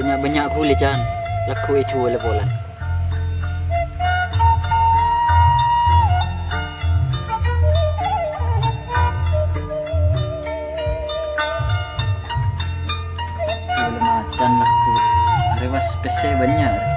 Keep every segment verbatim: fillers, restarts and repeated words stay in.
Jhâ' nya'-bânnya' ghulâ, Can. Lagghu' èjhuwâlâ polana. Ghulâ macan lagghu'. Arè pas pèssè bânnya'.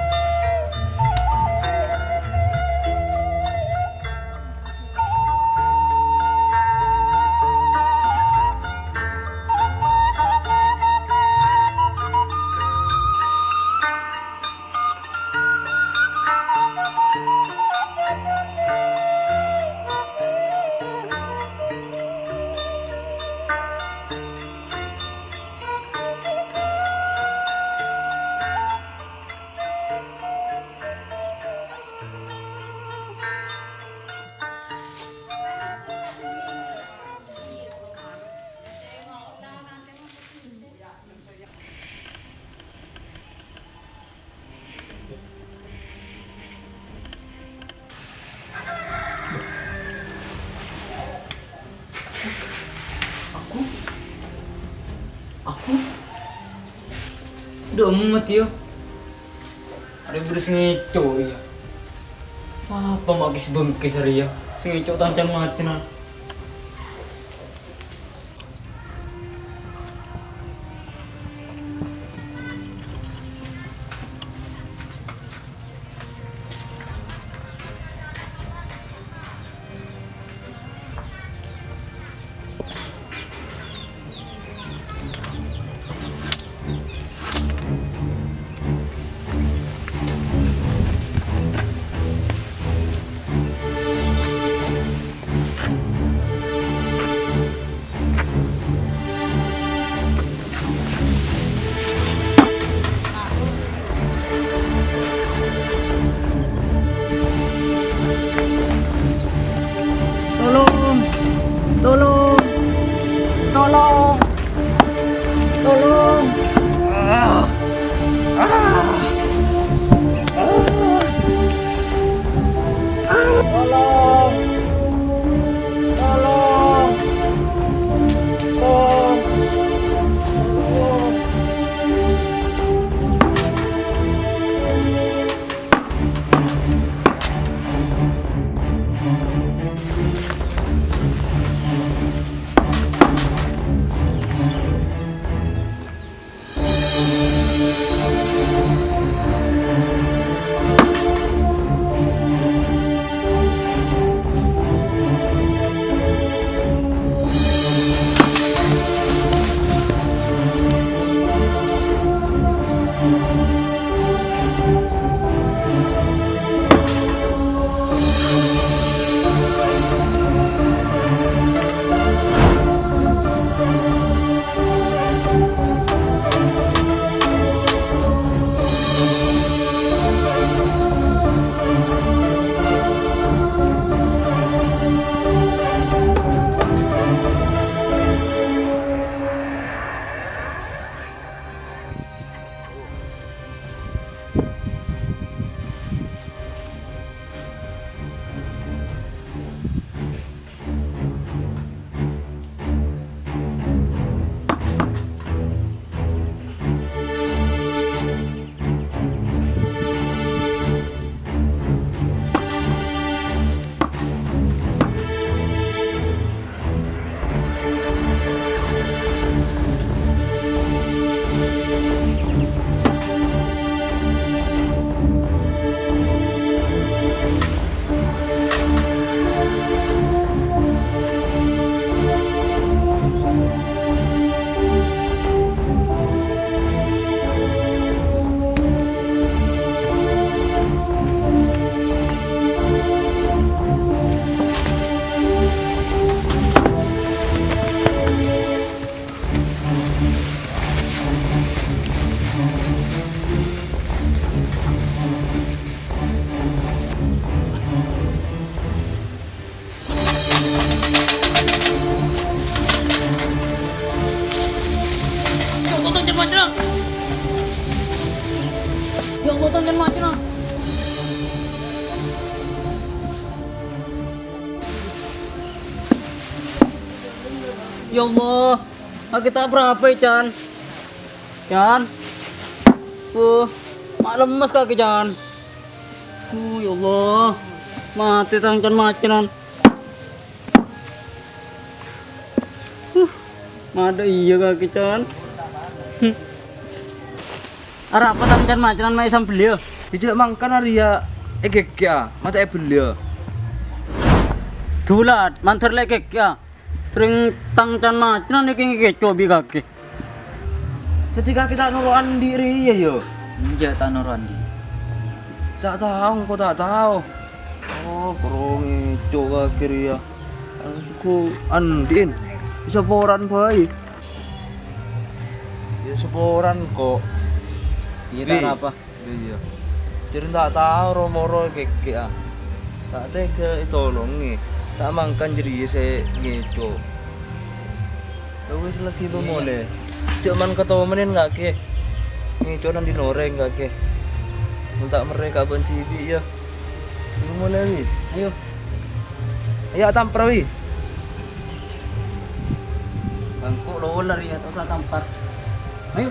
Aku? Aku? Dâ' emma, Tio. Arè bâdâ sè ngèco', iyâ. Sapa ma' kis-bengkis arèya sè ngèco' tang can-macanan? Ya Allah, kakè ta' prapè, Can. Can. Uh, ma' lemmes kakè, Can. Uh, ya Allah. Matè tang can-macanan. Uh, ma' dâ' iyâ kakè, Can. Hmm. Arapa tang can-macanan ma' èsambelliyâ? Ijâ mangkana rèya ègègè'a, ma' ta' èbelliyâ. Dulat, mandhâr la ègègè'a. Rèng tang can-macanan èkè ngèco' bi' kakè. Dhâddhi kakè ta' noro' andi' rèya, yâ? Enjâ', ta' noro' andi'. Ta' tao, engko' ta' tao. Oh, koro ngèco' kakè rèya. Engko' andi'in. Saporan bhâi. Yâ, saporan, kok. Iyâ, ta' Wi. Arapa. Iyâ. Jârèya ta' tao ro-moro kèkè, ah. Ta' tega ètolongè. Ta' mangkana jârèya sè ngèco'. Yâ wis, laghi Iyâ, iyâ. Pamolè. Jhâ' man katomanèn kakè. Ngèco' nang dhin orèng kakè. Mon ta' merrè ka bân dhibi', yâ. Yâ molè, Wi. Ayo. Ayo, tampar, Wi. Bangko' lolar ya, terus tampar. Ayo.